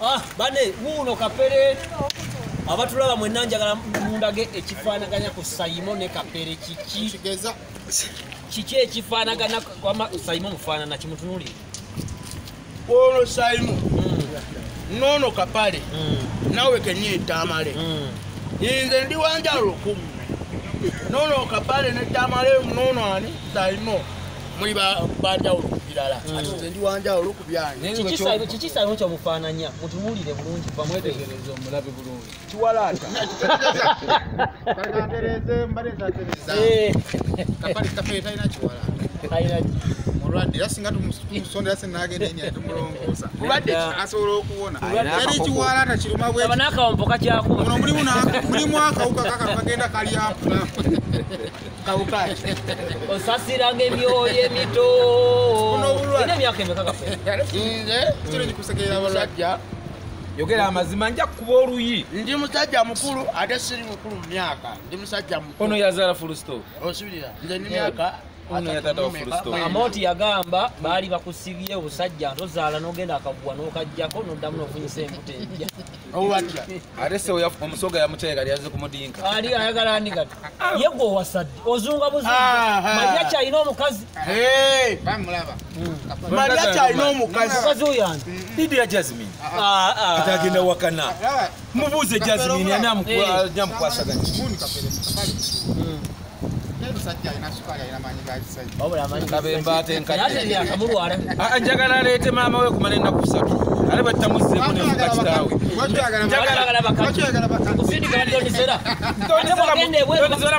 Ah, bane wuuno Kapere abatulaba mwenna njagala mundage ekifaanaganya ku Sayimo ne Kapere kiki? Kigeza. Kiki ekifaanagana kwama Sayimo mufaanana kimutunuulire. Ono Sayimo. Nono Kapale. Nawe kennyini Tamale. Nze ndi wanjawulo ku mmwe. Nono Kapale ne Tamale nono ani Sayimo. Muli banjawulo ku birala. Ate nze ndi wanjawulo ku byange. Kiki Sayimo kyomufaananya? Mutunuulire bulungi bamwetegereze omulabe bulungi. Kiwalaata. Katereze mbaleza tereza. Kapale Kapere talina kiwalaata. Talina ki? Mulwadde era singa tumusondera sinagenda eni atumulongoosa. Mulwadde asobola okuwona. Teri kiwalaata kiruma bwe. Aba n'akawompo kakyakuba. Muno mulimu akawuka kakano kagenda kalyampula. Kawuka ki? Osasiranga emyoyo emito. Olina emyaka emeka Kapere? Nze kirungi kusekerera abalwadde. Yogera amazima nja kukuba oluyi. Ndi musajja mukulu ate siri mukulu mu myaka. Ndi musajja mukulu. Ono yazaala full stop. Osuubira nze ndi myaka Amoti yagamba baali bakusibye obusajja ntozaala n'ogenda akaguwa n'okajjako n'oddamu n'ofunyisa embuto empya. Owatya? Ate se omusoga yamuteeka yali azze kumudinka. Ali ayagala ani kati? Ye gwe owasadde ozunga buzunga. Maria kyalina omukazi. Bamulaba. Maria kyalina omukazi. Omukazi oyo ani? Lydia Jasmine. Kati agenda wakana. Mubuuze Jasmine ani amukwasaganya. Njagala aleete maama we kumala ennaku 3 ate bwe tutamuzzeeko ne nfuka kitaawe. Njagala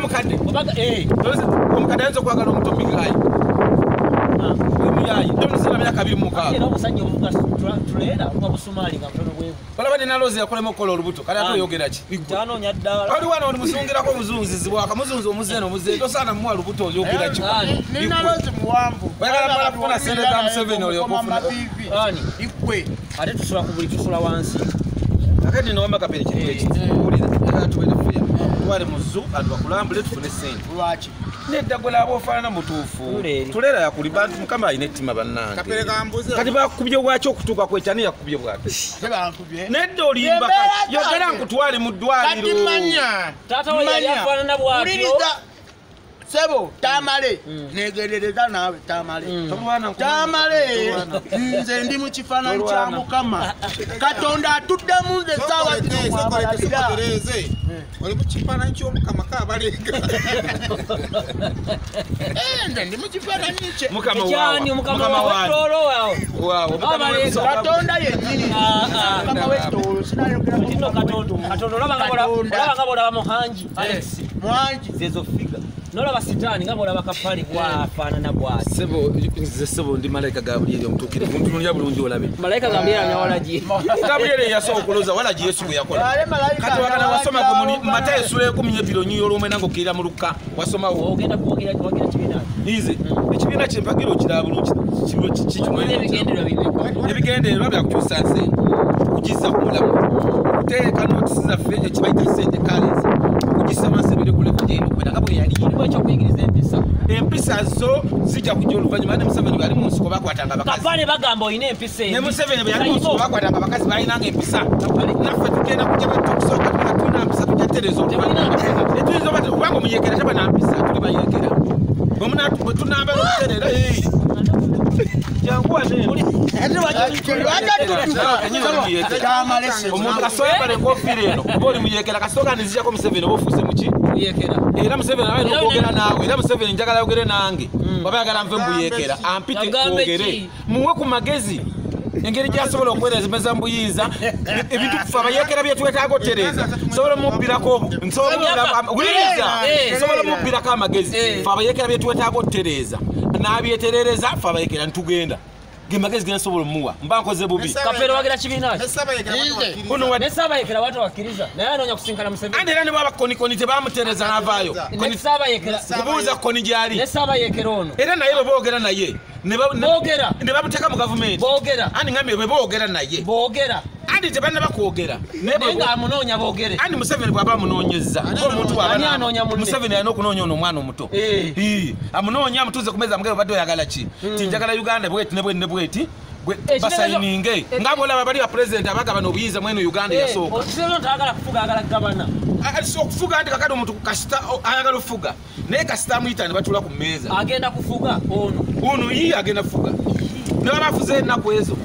mukadde. Omukadde ayinza okwagala omuto Migayi. Omuyayi Donisera myaka 26. Era omusajja ovuga tuleera oba Busumaali nga mutono bwebu. Olaba ne Naloozi yakolemu okukola olubuto kale ate oyogera ki? Tanoonya ddala. Oli wano oli muzungirako obuzunzizi bwaka muzunzi omuzeeno omuzeeno tosaana mumuwa lubuto oyogera ki? Nina Naloozi muwanvu. Oyagala mala kufuna ssente za Museveni olyoke ofune. Ani? Igwe. Ate tusula ku buli tusula wansi. Kakati nno wamma Kapere kiri ekizibu. Wulira njagala tubeere fair. Twale mu zoo abantu bakulambule tufune ssente. Lwaki? Nedda gwe laba ofaanana mutuufu. Tuleera yakulimba Mukama alina ettima bannange. Kati bakukubye bwaki okutuuka ku ekyo ani yakukubye bwaki? Tebankubye. Nedda olimba yogera nkutwale mu ddwaliro. Kati manya. Taata we yali afaanana bw'atyo. Sebo Tamale negerereza naawe Tamale. Tamale nze ndi mu kifaananyi kya Mukama. Katonda atuddemu nze essaawa zino mwabalabira. Oli mu kifaananyi ky'Omukama kaabalenga. Nze ndi mu kifaananyi kye. Ekyani Mukama w'ettoolo waawo. Katonda yennyini. Mukama w'ettoolo sinayogera Katonda olaba nga bw'olaba Muhangi Alex. Muhangi zezo figure. Nolaba sitaani nga bw'olaba Kapale bw'afaanana bw'ati. Sebo nze sebo ndi malayika Gabriel omutuukirivu ntunulira bulungi olabe. Malayika Gabriel anyawalagi. Gabriel yasooka okulooza walagi Yesu bwe yakola. Kati wakana wasoma ku Matayo essula 12 9 ng'okkirira mu Lukka wasomawo. Ogenda kuwagira kibiina ki? Nze ekibiina kye mpagira okiraba bulungi kikino. Ebigendererwa bimeka? Ebigendererwa bya kukyusa nsi okugizza ku mulamu okuteeka nootisi zaffe ekibayita ssente currency okugissa wansi ebere ku level gy'erina okubeera nga bwe yali. Ekyokuyigiriza empisa. Empisa zo zijja kujja oluvannyuma ne Museveni bwe yali mu nsiko bakwatanga abakazi. Kapale bagamba olina empisa embi. Ne Museveni bwe yali mu nsiko bakwatanga abakazi balinanga empisa. Naffe tugenda kujja bwe tukusooka tubala tulina mpisa tujja tereeza oluvannyuma. Tetuyinza oba kubanga omuyeekera taba na mpisa tuli bayeekera. Bwe tunaambala okutereera jangu ate omuntu asobola enkofiira eno oba oli muyeekera kasooka nzijjako Museveni oba ofuuse muki? Era Museveni abaye n'okwogera naawe era Museveni njagala ayogere nange bw'aba ayagala nve mubuyeekera ampite twogere muwe ku magezi engeri gy'asobola okwereza mu buyinza ebintu kufa abayeekera bye twetaaga otereeza nsobola omubbirako nsobola omubbirako amagezi fe abayeekera bye twetaaga otereeza n'abyeterereza fe abayeekera ntugenda ge magezi ge nsobola omuwa mba nkoze bubi. Kapere wagira kibiina ki? Ne Saabayekera watu wakkiriza naye anoonya kusinkana Museveni. Andi era ne bwaba Koni tebamutereeza n'avaayo. Ne Saabayekera kubuuza Koni gy'ali. Ne Saabayekera ono. Era naye bwe boogera naye ne bamuteeka mu gavumenti. Boogera. Andi ngambye bwe boogera naye. Boogera. Andi tebannaba kwogera. Naye ng'amunoonya boogere. Andi Museveni bw'aba amunoonyezza ng'omuntu bw'aba Museveni alina okunoonya ono omwana omuto. Amunoonya amutuuze ku mmeeza amugamba obadde oyagala ki? Ti njagala Uganda bweti ne bweti ne bweti. Basayininge nga bwolaba bali ba president abagabana obuyinza mweno Uganda yasooka. Okiseera ntayagala kufuga, ayagala kugabana. So okufuga nti kakati omuntu kasita ayagala okufuga, naye kasita amuyita ne batuula ku mmeeza. Agenda kufuga ono. Ono ye agenda kufuga. Ne baba afuze ennaku ezo.